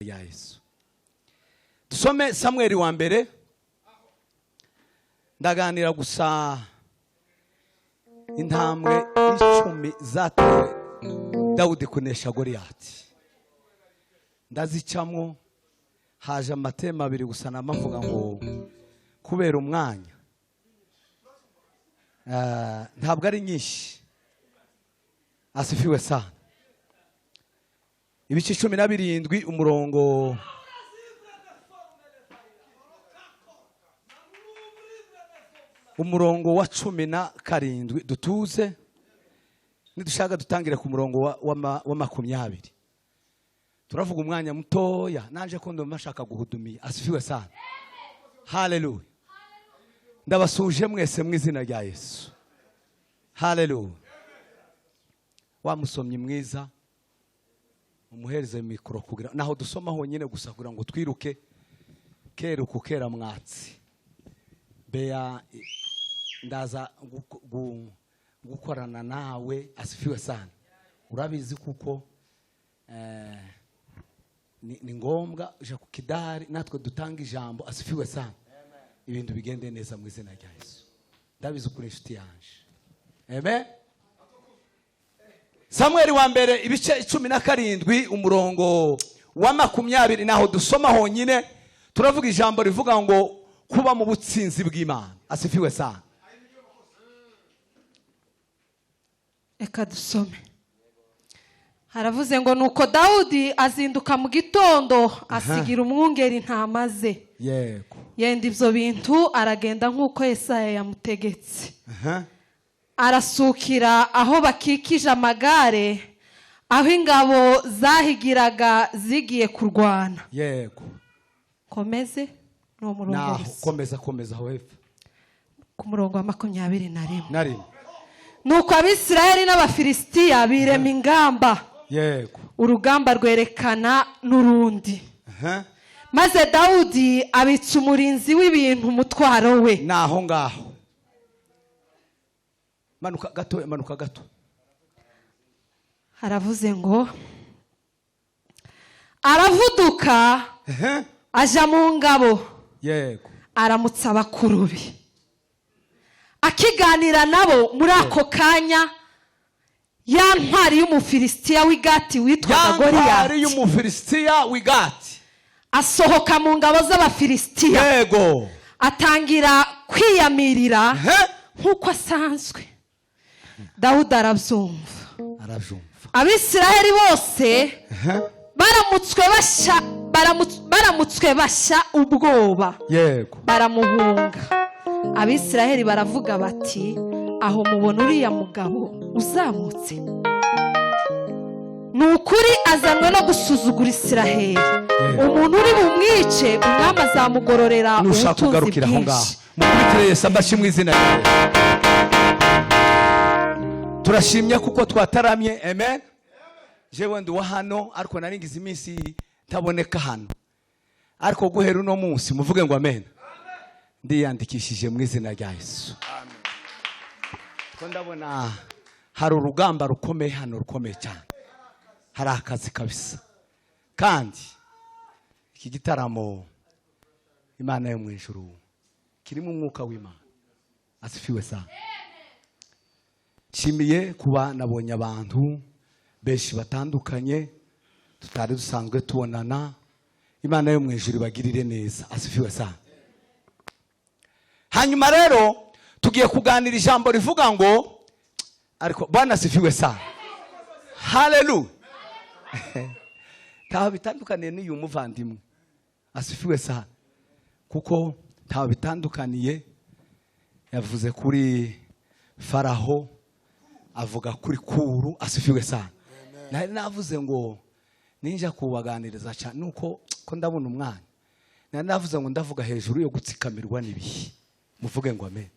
Rya Yesu. Dusome Samweli wa mbere. Ndaganira gusa intambwe 10 zatewe Dawudi kunesha Goliyati. Ndazicamwo, haje amatema abiri gusa namavuga ngo kubera umwanya ntabwo ari nyinshi. Asifiwe sana. Ibice 17 umurongo wa 17 dutuze, nidushaka dutangire ku murongo wa 20. Turavuga umwanya mutoya nanje ko ndumva nshaka guhudumiya. Asifiwe sana. Haleluya. Ndabasuje mwese mu izina rya Yesu. Haleluya. Wa musomyi mwiza umuhereze mikoro kugira naho dusoma honyine gusa kugira ngo twiruke kera kukera mwatsi. Bea ndaza gukorana nawe. Asifiwe sana. Urabizi kuko ni ngombwa uje ku kidari natwe dutanga ijambo. Asifiwe sana. Ibintu bigende neza mu izina rya Yesu. Ndabizi kuri inshuti yanje. Amen. Samuel wa mbere ibice 17 umurongo wa 20 naho dusoma honyine. Turavuga ijambo rivuga ngo kuba mu butsinzi bw'Imana. Asifiwe sana. Eka dusome. Haravuze ngo nuko Dawudi azinduka mu gitondo asigira umwungeri intama ze. Yego. Yenda ibyo bintu aragenda nk'uko Yesaya yamutegetse. Arasukira aho bakikije amagare, aho ingabo zahigiraga zigiye kurwana. Yego. Komeze no murongo. Komeza komeza aho hepfo. Ku murongo wa 21. Nari. Nuko Abisirayeli n'Abafilisitiya birema ingamba. Yego. Urugamba rwerekana n'urundi. Maze Dawudi abitsa umurinzi w'ibintu umutwaro we. Naho ngaho. Manuka gato, manuka gato. Haravuze ngo aravuduka aja mu ngabo. Yego. Aramutsa abakuru be. Akiganira nabo muri ako kanya ya ntwari y'Umufilisitiya w'Igati witwaga Goliyati. Ya ntwari y'Umufilisitiya w'Igati asohoka mu ngabo z'Abafilisitiya. Yego. Atangira kwiyamirira nk'uko asanzwe. Dawudi arabyumva. Abisirayeli bose baramutswe bashya ubwoba. Yego. Baramuhunga. Abisirayeli baravuga bati aho mubona uriya mugabo uzamutse, ni ukuri azanwe no gusuzugura Isiraheli. Umuntu uri bumwice umwami azamugororera ubutunzi bwinshi. Mukubitire Yesu amashyi mu izina rye. Turashimye kuko twataramye. Amen. Jewe ndi wa hano ariko naringize iminsi ntaboneka hano, ariko guhera uno munsi muvuge ngo amen. Ndiyandikishije mu izina rya Yesu. Ko ndabona hari urugamba rukomeye hano, rukomeye cyane. Hari akazi kabisa. Kandi iki gitaramo Imana yo mu ijuru kirimo umwuka w'Imana. Asifiwe sana. Nshimiye kuba nabonye abantu benshi batandukanye tutari dusanzwe tubonana. Imana yo mu ijuru ibagirire neza. Asifiwe sana. Hanyuma rero tugiye kuganira ijambo rivuga ngo ariko Bwana asifiwe sana. Haleluya. Ntaho bitandukaniye n'uyu muvandimwe. Asifiwe sana. Kuko ntaho bitandukaniye, yavuze kuri Faraho, avuga kuri Kuru. Asifiwe sana. Nari navuze ngo ninja kubaganiriza cyane nuko ko ndabona umwana. Nari navuze ngo ndavuga hejuru yo gutsikamirwa n'ibihe. Muvuge ngo amen.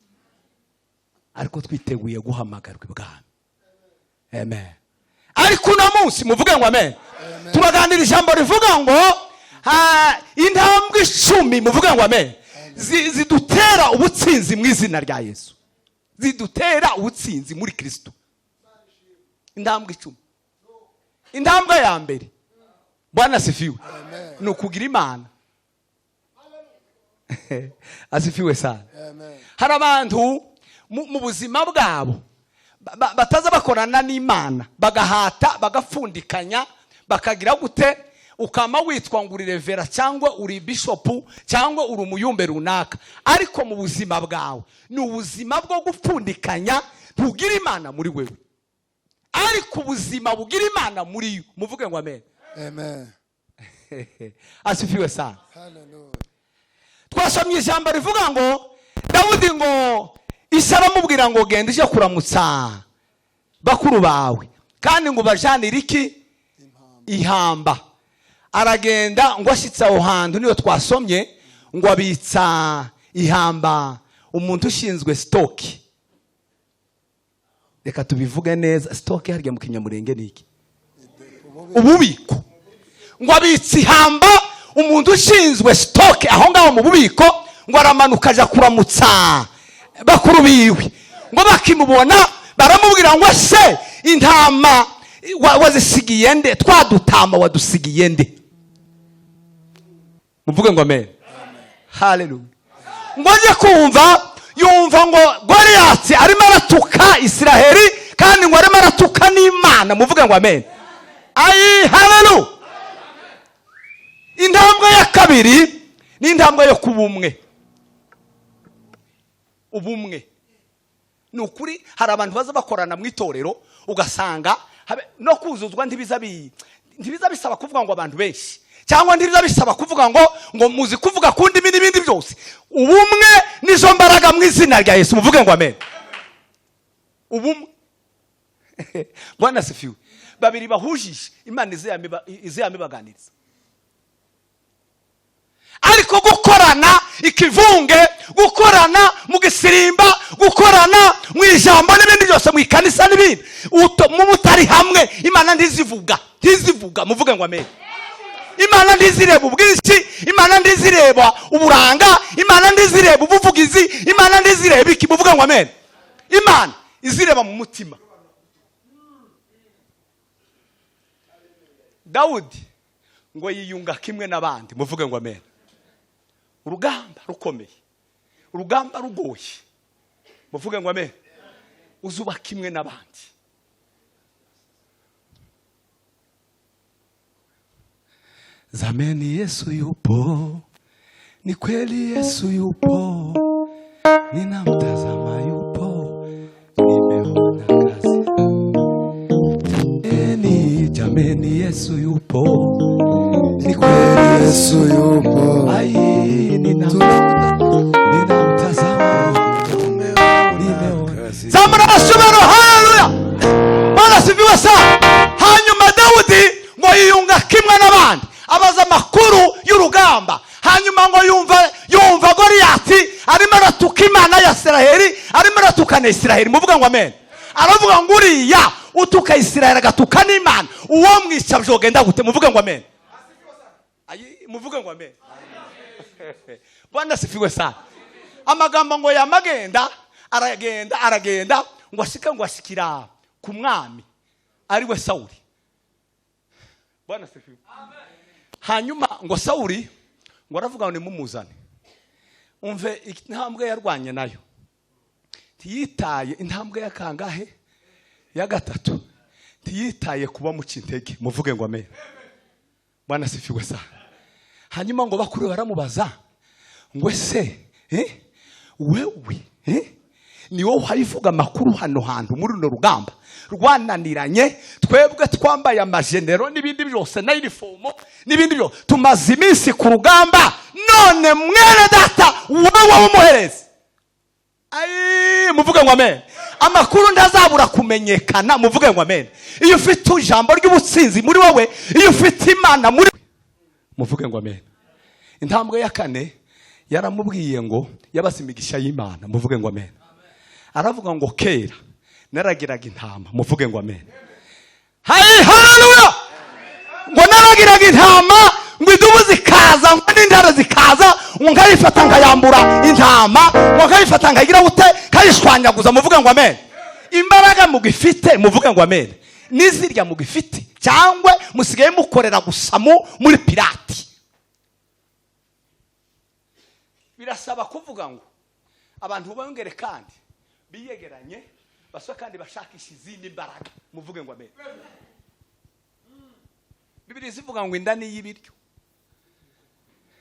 Ariko twiteguye guhamagarwa ibwami. Amen. Ariko uno munsi muvuge ngo amen. Turaganira ijambo rivuga ngo intambwe 10 muvuge ngo amen. Zidutera ubutsinzi mu izina rya Yesu. Zidutera ubutsinzi muri Kristo. Intambwe 10. Intambwe ya mbere. Bwana asifiwe. Ni ukugira Imana. Asifiwe sana. Hari abantu mu buzima bwabo bataza bakorana n'Imana, bagahata, bagapfundikanya, bakagira gute, ukama witwa ngo uri revera cyangwa uri bishopu cyangwa uri umuyumbe runaka, ariko mu buzima bwawe ni ubuzima bwo gupfundikanya, ntugira Imana muri wewe. Ariko ubuzima bugira Imana muri yo, muvuge ngo amen. Amen. Asifiwe sana. Hallelujah. Twasomye ijambo rivuga ngo Dawudi ngo ise aramubwira ngo genda uje kuramutsa bakuru bawe, kandi ngo bajanire iki? Ihamba. Aragenda, ngo ashyitse aho hantu niyo twasomye ngo abitsa ihamba umuntu ushinzwe stock. Reka tubivuge neza, stock harya mu Kinyamurenge ni iki? Ububiko. Ngo abitsa ihamba umuntu ushinzwe stock aho ngaho mu bubiko, ngo aramanuka aja kuramutsa bakuru biwe. Ngo bakimubona baramubwira ngo se intama wazisigiye nde? Twadutama wadusigiye nde? Muvuge ngo amen. Haleluya. Ngo ajye kumva yumva ngo Goliyati arimo aratuka Isiraheli, kandi ngo arimo aratuka n'Imana. Muvuge ngo amen. Ayi, haleluya. Intambwe ya kabiri ni intambwe yo kuba umwe. Ubumwe ni ukuri. Hari abantu baza bakorana mu itorero, ugasanga no kuzuzwa ntibiza bisaba kuvuga ngo abantu benshi, cyangwa ntibiza bisaba kuvuga ngo muzi kuvuga ku ndimi n'ibindi byose. Ubumwe nizo mbaraga mu izina rya Yesu. Muvuge ngo amen. Ubumwe. Bwana asifiwe. Babiri bahujije, Imana izeyame baganiriza. Ariko gukorana ikivunge, gukorana mu gisirimba, gukorana mu ijambo n'ibindi byose mu ikanisa n'ibindi, mu mutari hamwe, Imana ntizivuga, ntizivuga. Muvuge ngo amen. Imana ntizireba ubwinshi, Imana ntizireba uburanga, Imana ntizireba ubuvugizi, Imana ntizireba iki. Muvuge ngo amen. Imana izireba mu mutima. Dawudi ngo yiyunga kimwe n'abandi. Muvuge ngo amen. Urugamba rukomeye, urugamba rugoye, muvuge ngo amen, uzuba kimwe n'abandi. Zameni Yesu yupo, ni kweli Yesu yupo, ninamtazama yupo, nimeona kazi. Eni jameni Yesu yupo, ni kweli Yesu yupo. Ai, ninamtazama nimeona. Kazi. Zamura amashubero, haleluya. Bwana asifiwe sana. Hanyuma Dawudi ngo yiyunga kimwe n'abandi, abaza amakuru y'urugamba. Hanyuma ngo yumva Goliyati arimo aratuka Imana ya Isiraheli, arimo aratuka na Isiraheli. Muvuga ngo amen. Aravuga ngo uriya utuka Isiraheli agatuka n'Imana, uwo mwica byogenda gute? Muvuga ngo amen. Ayi, muvuge ngo amen. Bwana asifiwe sana. Amagambo ngo yamagenda, aragenda, aragenda, ngo ashike, ngo ashikira ku mwami ari we Sawuli. Bwana asifiwe. Hanyuma ngo Sawuli ngo aravuga ngo nimumuzane. Umve intambwe yarwanye nayo, ntiyitaye intambwe ya kangahe? Ya gatatu. Ntiyitaye kuba muca intege. Muvuge ngo amen. Bwana asifiwe sana. Hanyuma ngo bakuru baramubaza ngo ese, wewe, ni wowe uhayivuga amakuru hano hantu muri runo rugamba rwananiranye, twebwe twambaye amajenero n'ibindi byose na inifomo n'ibindi byose, tumaze iminsi ku rugamba, none mwene data wowe w'umuherezi? Ayi, muvuge ngo amen. Amakuru ntazabura kumenyekana. Muvuge ngo amen. Iyo ufite ijambo ry'ubutsinzi muri wowe, iyo ufite Imana muri, muvuge ngo amen. Intambwe ya kane yaramubwiye ngo yabase imigisha y'Imana. Muvuge ngo amen. Aravuga ngo kera naragiraga intama. Muvuge ngo amen. Hayi, haleluya. Ngo naragiraga intama, ngo idubu zikaza, ngo n'intare zikaza, ngo nkayifata nkayambura intama, ngo nkayifata nkayigira gute, nkayishwanyaguza. Muvuge ngo amen. Imbaraga mugifite, muvuge ngo amen. N'izirya mugifite cyangwa musigaye mukorera gusa muri pirati. Birasaba kuvuga ngo abantu bongere kandi biyegeranye baswe kandi bashakisha izindi mbaraga. Muvuge ngo amen. Bibiliya ivuga ngo inda ni iy'ibiryo,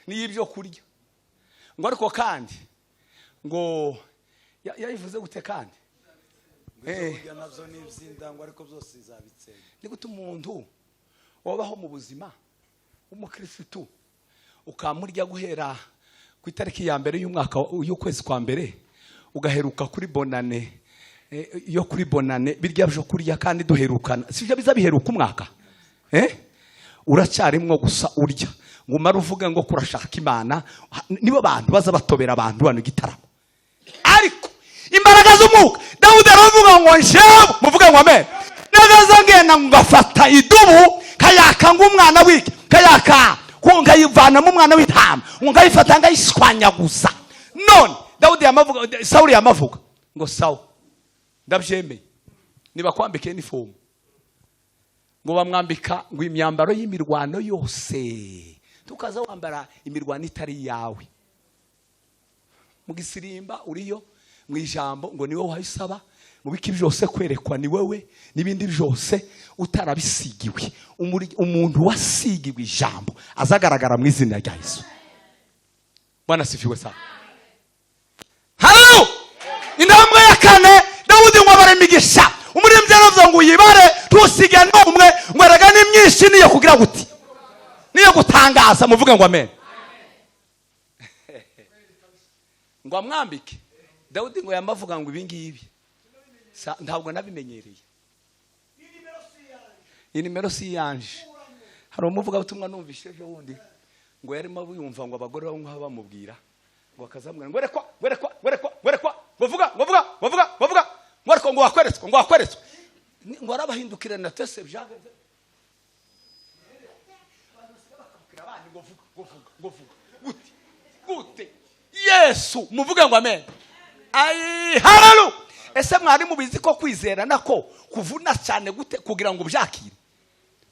ni iy'ibyo kurya, ngo ariko kandi ngo yayivuze gute kandi Ibyo nabyo ni iby'inda ngo ariko byose izabitsemba. Ni gute umuntu wabaho mu buzima w'umukirisitu ukamurya guhera ku itariki ya mbere y'umwaka y'ukwezi kwa mbere ugaheruka kuri bonane yo kuri bonane birya byo kurya kandi duherukana, sibyo biza biheruka umwaka uracyarimwo gusa urya ngo umare uvuge ngo kurashaka Imana. Nibo bantu baza batobera abantu bano gitaramo, ariko imbaraga z'umwuka. Dawudi aravuga ngo njyewe, muvuge ngo amen, nagaza ngenda ngafata idubu kayaka ng'umwana w'iki kayaka nkayivanamo umwana w'intama ngo nkayifata nkayishwanyaguza. None Dawudi yamavuga, Sawuli yamavuga ngo sawa ndabyemeye nibakwambike inifomu, ngo bamwambika ngo imyambaro y'imirwano yose, tukaza wambara imirwano itari iyawe mu gisirimba uriyo mu ijambo ngo niwe wayisaba mu biki byose kwerekwa ni wewe n'ibindi byose utarabisigiwe. Umuntu wasigiwe ijambo azagaragara mu izina rya Yesu. Bwana sifiwe sana. Haleluya. Intambwe ya kane, Dawudi ngo abare imigisha. Umuririmbyi yaravuze ngo uyibare ntusige n'umwe, ngo erega ni myinshi niyo kugira guti niyo gutangaza. Muvuge ngo amen. Ngo amwambike. Dawudi ngo yamavuga ngo ibi ngibi ntabwo nabimenyereye, iyi nimero si iyanje. Hari umuvugabutumwa numvise ejo bundi ngo yarimo yumva ngo abagore bamwe bamubwira ngo bakazamubwira ngo rekwa ngo rekwa ngo rekwa ngo rekwa ngo vuga ngo vuga ngo vuga ngo vuga ngo ariko ngo wakweretswe ngo wakweretswe, ngo arabahindukira na tese byagenze ngo vuga ngo vuga ngo vuga gute gute Yesu. Muvuge ngo amen. Ai haleluya. Ese mwari mubizi ko kwizera nako kuvuna cyane gute kugira ngo ubyakire?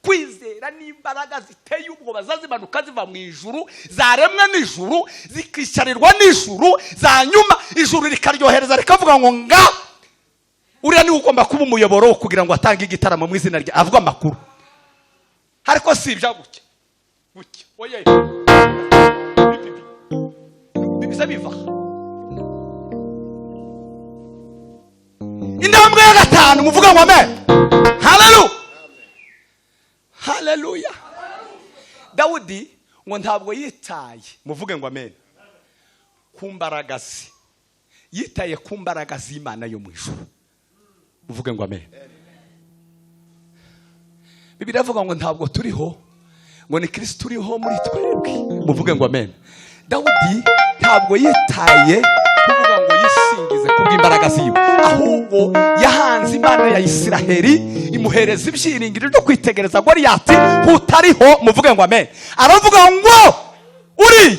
Kwizera n'imbaraga ziteye ubwoba zazimanuka ziva mu ijuru, zaremwe n'ijuru, zikicarirwa n'ijuru, zanyuma ijuru rikaryohereza rikavuga ngo nga uriya niwe ugomba kuba umuyoboro kugira ngo atange igitaramo mu izina rye, avuga amakuru. Ariko si ibya gutya gutya, oye biza biva. Intambwe ya gatanu, muvuga ngo amen. Haleluya. Haleluya. Dawudi ngo ntabwo yitaye, muvuge ngo amen, ku mbaraga ze, yitaye ku mbaraga z'Imana yo mu ijuru. Muvuge ngo amen. Bibiliya ivuga ngo ntabwo turiho, ngo ni Kristo uriho muri twebwe. Muvuge ngo amen. Dawudi ntabwo yitaye kuvuga ngo yisingize kubw'imbaraga ziwe, ahubwo yahanze Imana ya Isiraheli imuhereza ibyiringiro byo kwitegereza Goliyati kutariho. Muvuge ngo amen. Aravuga ngo uriya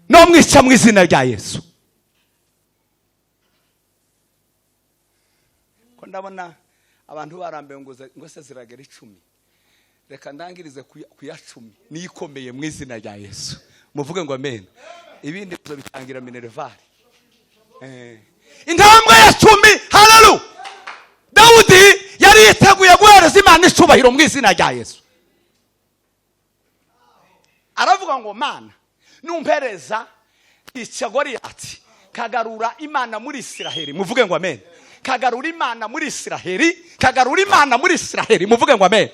no mwica mu izina rya Yesu. Ko ndabona abantu barambiwe ngo se ziragera 10, reka ndangirize ku ya 10 niyikomeye mu izina rya Yesu. Muvuge ngo amen. Ibindi bitangira minerval. Intambwe ya 10. Haleluya. Dawudi yari yiteguye guhereza Imana icubahiro mu izina rya Yesu. Aravuga ngo Mana numpereza ica Goliyati kagarura Imana muri Isiraheli. Muvuge ngo amen. Kagarura Imana muri Isiraheli, kagarura Imana muri Isiraheli. Muvuge ngo amen.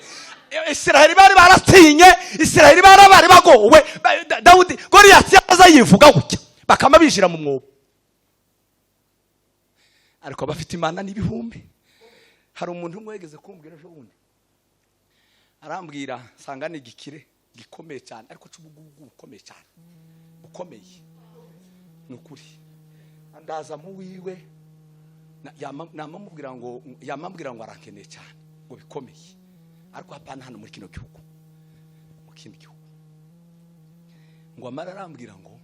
Isiraheli bari baratinye, Isiraheli bari bagowe. Dawudi Goliyati yaza yivuga gutya bakama bijira mu mwobo. Ariko abafite Imana n'ibihumbi. Hari umuntu umwe wegeze kumbwira ejo bundi, arambwira sanga ni igikire gikomeye cyane, ariko cy'ubugugu bukomeye cyane, bukomeye ni ukuri. Andaza mu wiwe, namamubwira ngo yamambwira ngo arankeneye cyane ngo bikomeye, ariko hapana hano muri kino gihugu, mu kindi gihugu. Ngo amara arambwira ngo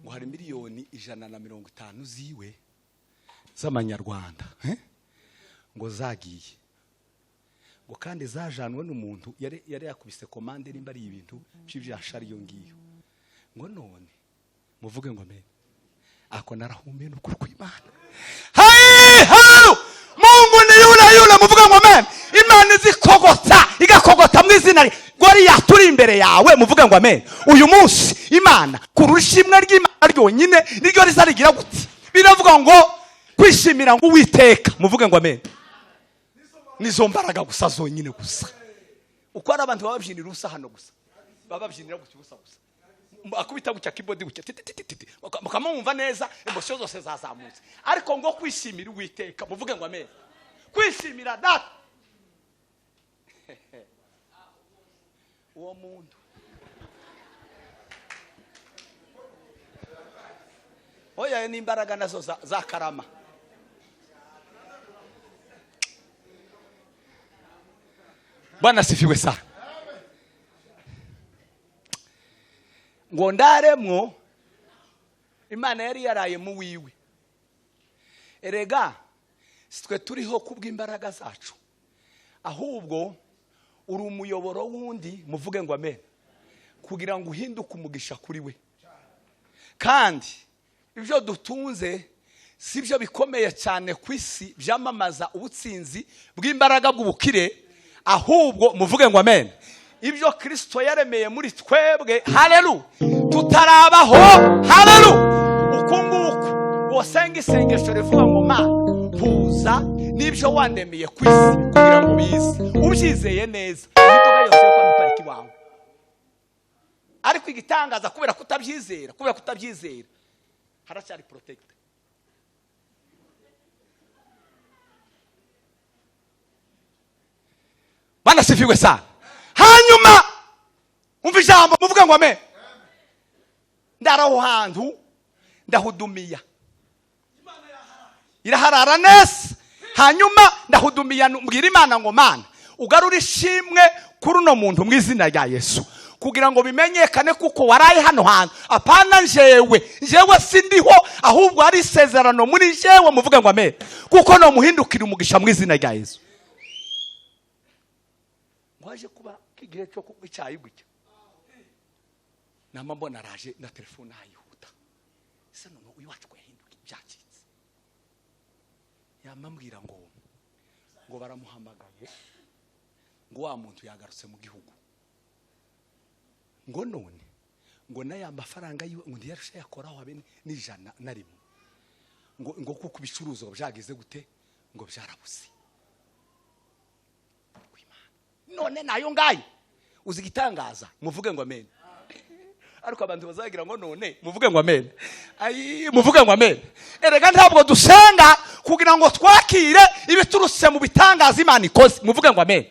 hari 150,000,000 ziwe z'amanyarwanda ngo zagiye, Ngo kandi zajanwe n'umuntu yari yakubise komande nimba ari ibintu by'ibyashari iyo ngiyo. Ngo none muvuge ngo amen. Ako narahume n'ukuri kw'Imana. Hai haleluya! Mungu ni yule yule, muvuge ngo amen. Imana izikogota igakogota mu izina Goliath turi imbere yawe, muvuge ngo amen. Uyu munsi Imana kurusha imwe ry'Imana ryonyine niryo rizarigira guti. Biravuga ngo kwishimira ngo Uwiteka, muvuge ngo amen. Nizo mbaraga gusa zonyine gusa. Uko ari abantu bababyinira ubusa hano gusa, bababyinira gusa ubusa gusa, akubita gucya keyboard gucya titititi mukamumva neza, emotion zose zazamutse. Ariko ngo kwishimira Uwiteka, muvuge ngo amen. Kwishimira data uwo muntu oya n'imbaraga nazo za karama. Bwana sifiwe sana. Ngo ndaremwo Imana yari yaraye mu wiwe. Erega sitwe turiho kubw'imbaraga zacu, ahubwo uri umuyoboro wundi, muvuge ngo amen, kugira ngo uhinduke umugisha kuri we. Kandi ibyo dutunze sibyo bikomeye cyane ku isi byamamaza ubutsinzi bw'imbaraga bw'ubukire, ahubwo muvuge ngo amen, ibyo Kristo yaremeye muri twebwe, haleluya, tutarabaho, haleluya. Uko nguko wosenga isengesho rivuga ngo Mana puza n'ibyo wandemeye ku isi kugira ngo bize, ubyizeye neza, imitoga yose yo kwa pariki wawe. Ariko igitangaza kubera kutabyizera, kubera kutabyizera haracyari protect. Bwana sifiwe sana. Hanyuma umva ijambo muvuga ngo amen. Ndaraho hantu ndahudumiya, iraharara neza. Hanyuma ndahudumiya mbwira Imana ngo Mana ugarura ishimwe kuri uno muntu mu izina rya Yesu, kugira ngo bimenyekane kuko waraye hano hantu. Apana njewe, njewe sindiho, ahubwo ari isezerano muri njewe, muvuga ngo amen, kuko no muhindukira umugisha mu izina rya Yesu. Waje kuba kigihe cyo kucyayi gutya, nama mbona araje na telefone ayihuta, se none uyu wacu yahinduka byacitse. Yamambwira ngo baramuhamagaye ngo wa muntu yagarutse mu gihugu, ngo none ngo naya mafaranga yiwe ngo ndiyarusha yakoraho abe n'ijana na rimwe, ngo kuko ibicuruzwa byageze gute, ngo byarabuze. None nayo ngayo uzigitangaza, muvuge ngo amen. Ariko abantu bazagira ngo none muvuge ngo amen. Ayi muvuge ngo amen. Erega ntabwo dusenga kugira ngo twakire ibiturutse mu bitangaza Imana ikoze, muvuge ngo amen.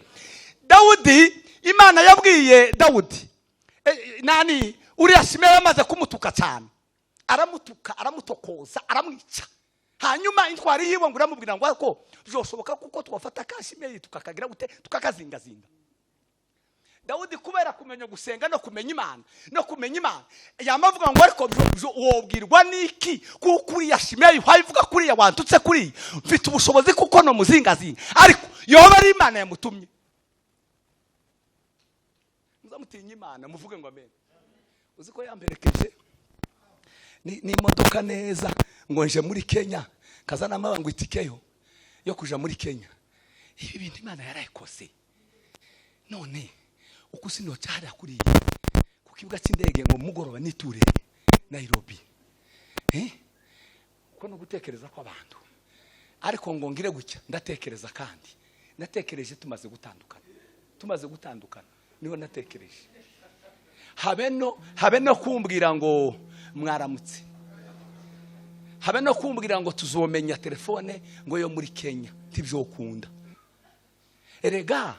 Dawudi, Imana yabwiye Dawudi nani uriya Shimeyi yamaze kumutuka cyane, aramutuka, aramutokoza, aramwica. Hanyuma intwari yiwe ngo iramubwira ngo ariko byoshoboka kuko twafata ka Shimeyi tukakagira gute, tukakazingazinga. Dawudi kubera kumenya gusenga no kumenya Imana, no kumenya Imana, yamavuga ngo ariko wobwirwa niki kuko uriya Shimeyi wayivuga kuriya wantutse kuri mfite ubushobozi kuko no muzingazinga, ariko yoba ari Imana yamutumye. Muzamutinye Imana, muvuge ngo amen. Uzi ko yamperekeje ni imodoka neza ngo nje muri Kenya, kazana amabango itikeyo yo kuja muri Kenya. Ibi bintu Imana yarayikose. None uko sinocyara kuri ku kibuga cy'indege ngo mugoroba niture Nairobi, uko no gutekereza kw'abantu. Ariko ngo ngire gucya ndatekereza, kandi natekereje tumaze gutandukana niho natekereje. Habe no kumbwira ngo mwaramutse, habe no kumbwira ngo tuzomenya telefone ngo yo muri Kenya, ntibyokunda. Erega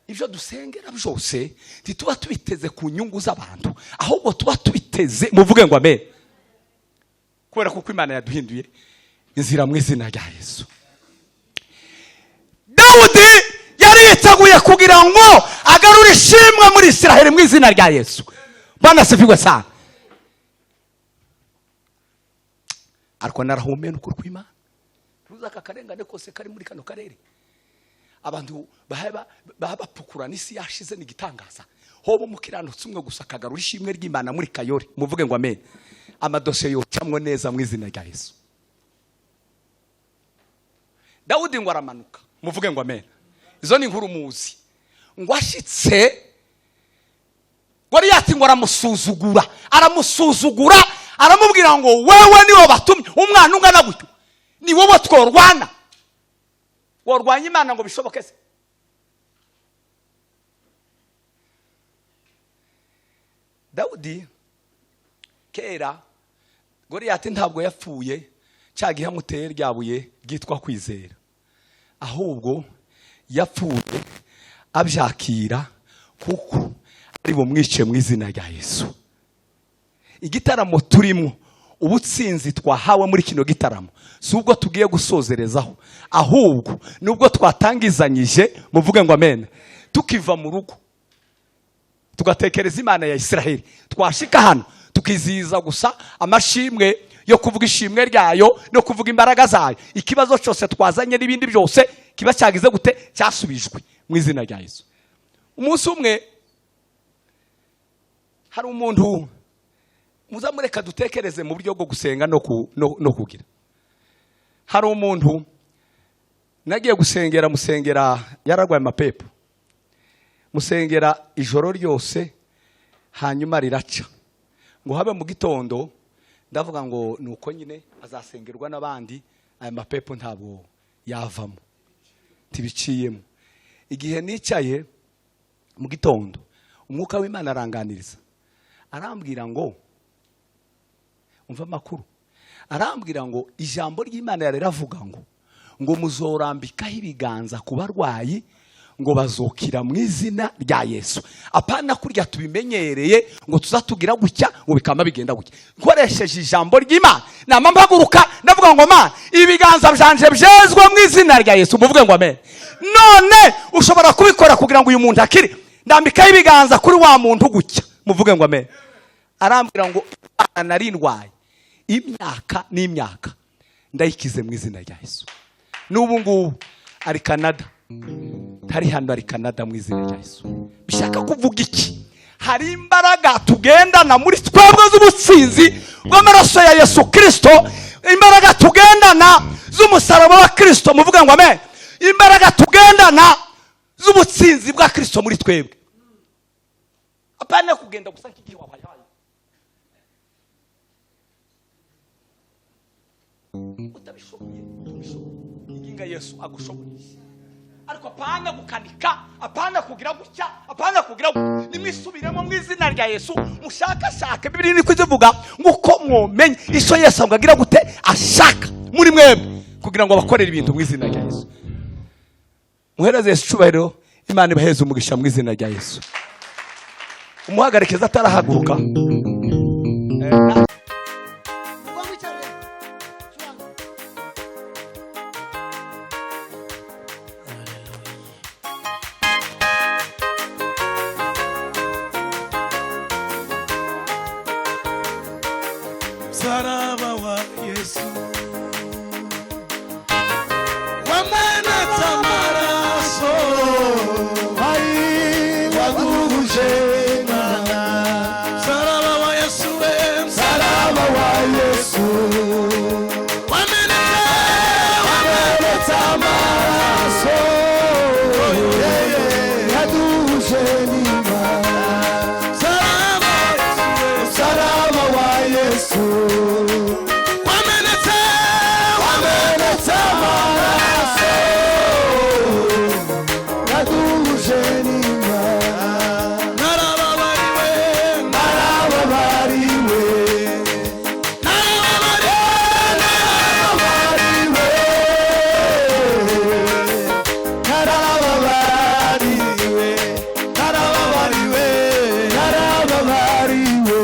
ibyo dusengera byose ntituba tubiteze ku nyungu z'abantu, ahubwo tuba tubiteze, muvuge ngo amen, kubera kuko Imana yaduhinduye inzira mu izina rya Yesu. Dawudi yari yiteguye kugira ngo agarure ishimwe muri Israheli mu izina rya Yesu. Bwana sifiwe sana. Ariko narahumye n'ukuri kw'Imana. Tuzi aka karengane kose kari muri kano karere. Abantu bahaba bapukura n'isi yashize ni gitangaza. Hobo mukiranutse umwe gusa akagarura ishimwe ry'Imana muri Kayore, muvuge ngo amen. Amadosiye yocamwe neza mu izina rya Yesu. Dawudi ngo aramanuka, muvuge ngo amen. Izo ni inkuru muzi. Ngo ashitse Goliyati ngo aramusuzugura, aramusuzugura, aramubwira ngo wewe niwo batumye umwana ungana gutyo, ni wowe tworwana. Worwanya Imana ngo bishoboke se? Dawudi kera Goliyati ntabwo yapfuye cya gihe amuteye ryabuye ryitwa kwizera, ahubwo yapfuye abyakira kuko ari bumwice mu izina rya Yesu. Igitaramo turimo, ubutsinzi twahawe muri kino gitaramo, si ubwo tugiye gusozerezaho, ahubwo nubwo twatangizanyije, muvuge ngo amen, tukiva mu rugo tugatekereza Imana ya Israheli, twashika hano tukizihiza gusa amashimwe yo kuvuga ishimwe ryayo no kuvuga imbaraga zayo. Ikibazo cyose twazanye n'ibindi byose kiba cyagize gute? Cyasubijwe mu izina rya Yesu. Umunsi umwe hari umuntu, muzamureka dutekereze mu buryo bwo gusenga no kugira. Hari umuntu nagiye gusengera, musengera yararwaye amapepo, musengera ijoro ryose, hanyuma riraca. Ngo habe mu gitondo ndavuga ngo nuko nyine azasengerwa n'abandi, aya mapepo ntabwo yavamo, tibiciyemo. Igihe nicaye mu gitondo, umwuka w'Imana aranganiriza, arambwira ngo umva amakuru, arambwira ngo ijambo ry'Imana riravuga ngo muzorambikaho ibiganza ku barwayi ngo bazokira mu izina rya Yesu. Apana kurya tubimenyereye ngo tuzatugira gutya ngo bikama bigenda gutya. Nkoresheje ijambo ry'Imana nama mpaguruka ndavuga ngo Mana, ibiganza byanje byezwe mu izina rya Yesu, muvuge ngo amen. None ushobora kubikora kugira ngo uyu muntu akire, ndambikaho ibiganza kuri wa muntu gutya, muvuge ngo amen. Arambwira ngo nari ndwaye imyaka n'imyaka, ndayikize mu izina rya Yesu. N'ubu ngubu ari Canada, ntari hano, ari Canada mu izina rya Yesu. Bishaka kuvuga iki? Hari imbaraga tugendana muri twebwe z'ubutsinzi bw'amaraso ya Yesu Kristo, imbaraga tugendana z'umusaraba wa Kristo, muvuge ngo amen. Imbaraga tugendana z'ubutsinzi bwa Kristo muri twebwe. Apana kugenda gusa nk'igihe wabaye utabishoboye, inginga Yesu agushoboye. Ariko apana gukanika, apana kugira gutya, apana kugira gutya. Nimwisubiremo mu izina rya Yesu, mushakashake. Bibiliya niko ivuga ngo uko mwomenye icyo Yesu agira gute ashaka muri mwebwe, kugira ngo abakorere ibintu mu izina rya Yesu. Muhereze Yesu icyubahiro, Imana ibaheze umugisha mu izina rya Yesu. Umuhagarikeza atarahaguruka. Msalaba wa Yesu wamenetse amaraso, waduhuje Imana. Msalaba wa Yesu, msalaba wa Yesu wamenetse amaraso, yaduhuje Imana. Msalaba wa Yesu wamenetse amaraso, yaduhuje n'Imana. Narababariwe, narababariwe, narababariwe, narababariwe, narababariwe, narababariwe.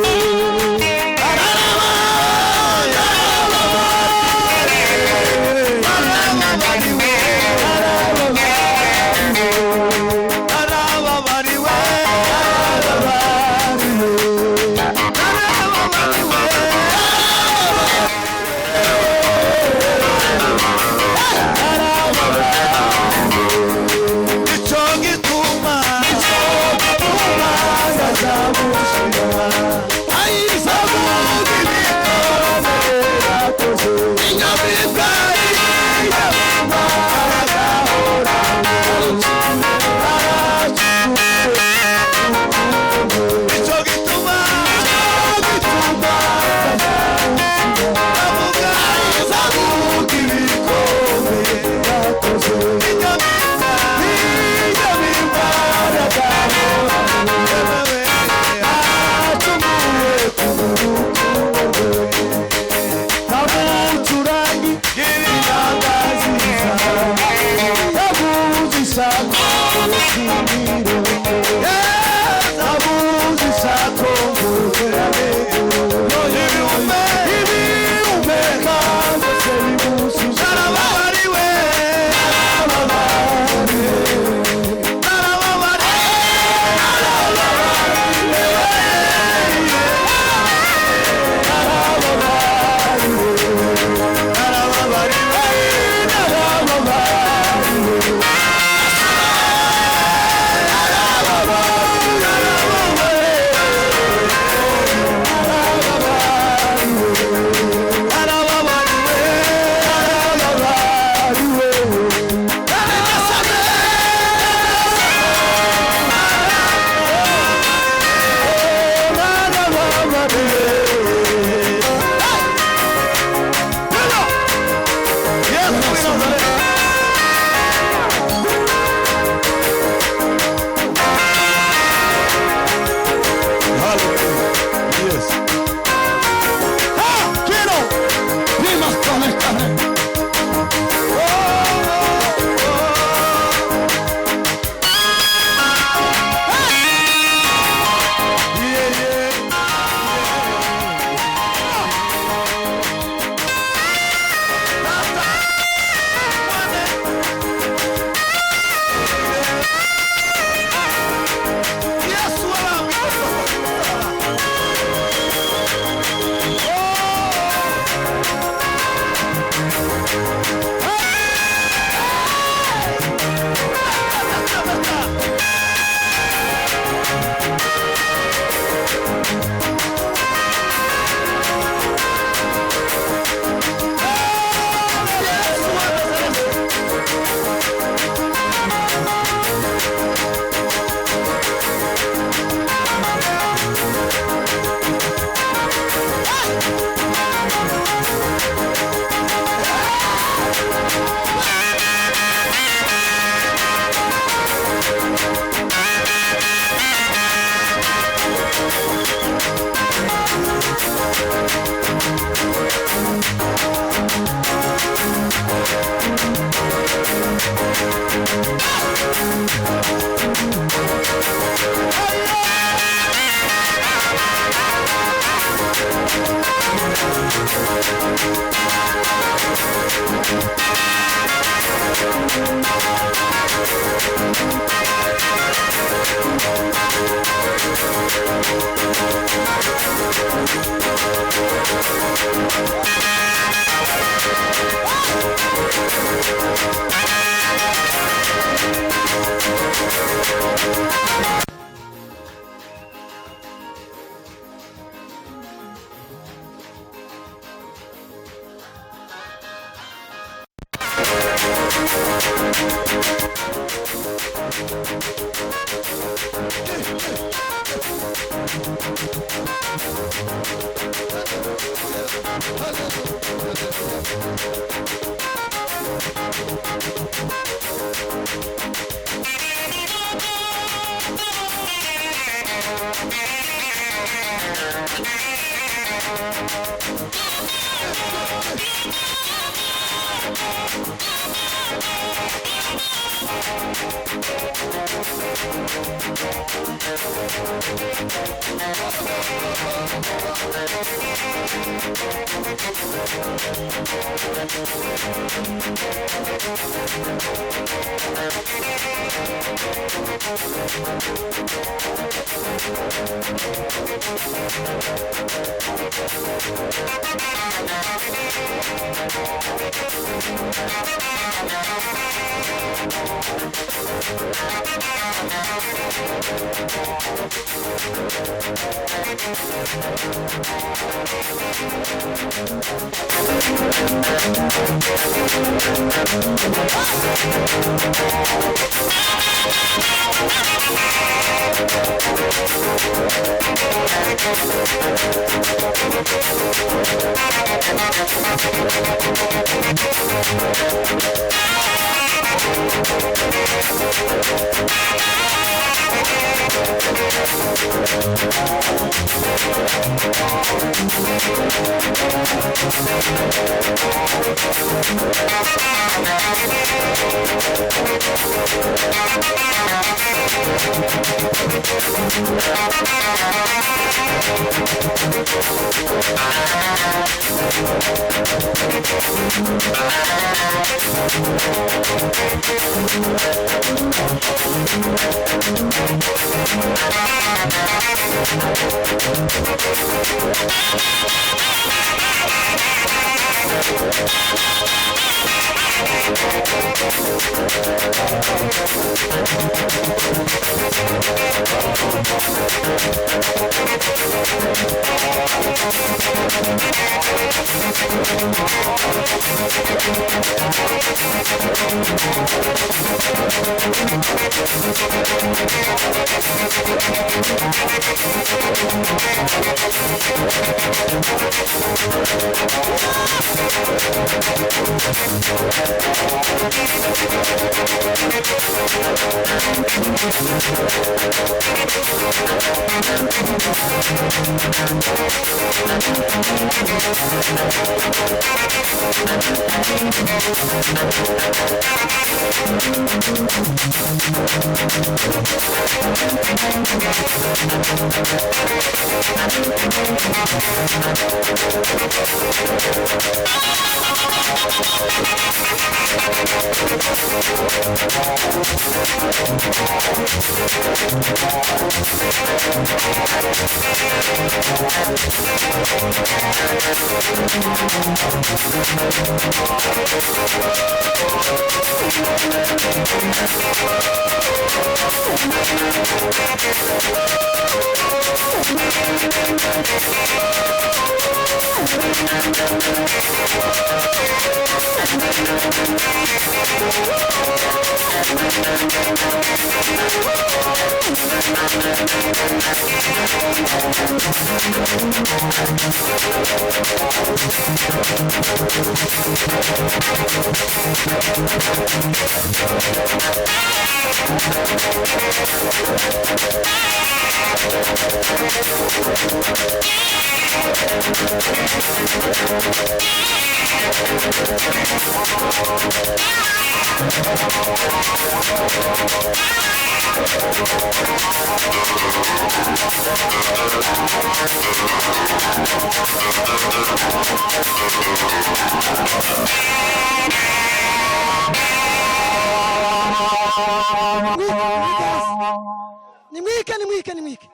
Nimwike, nimwike, nimwike.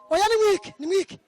Oya nimwike, nimwike.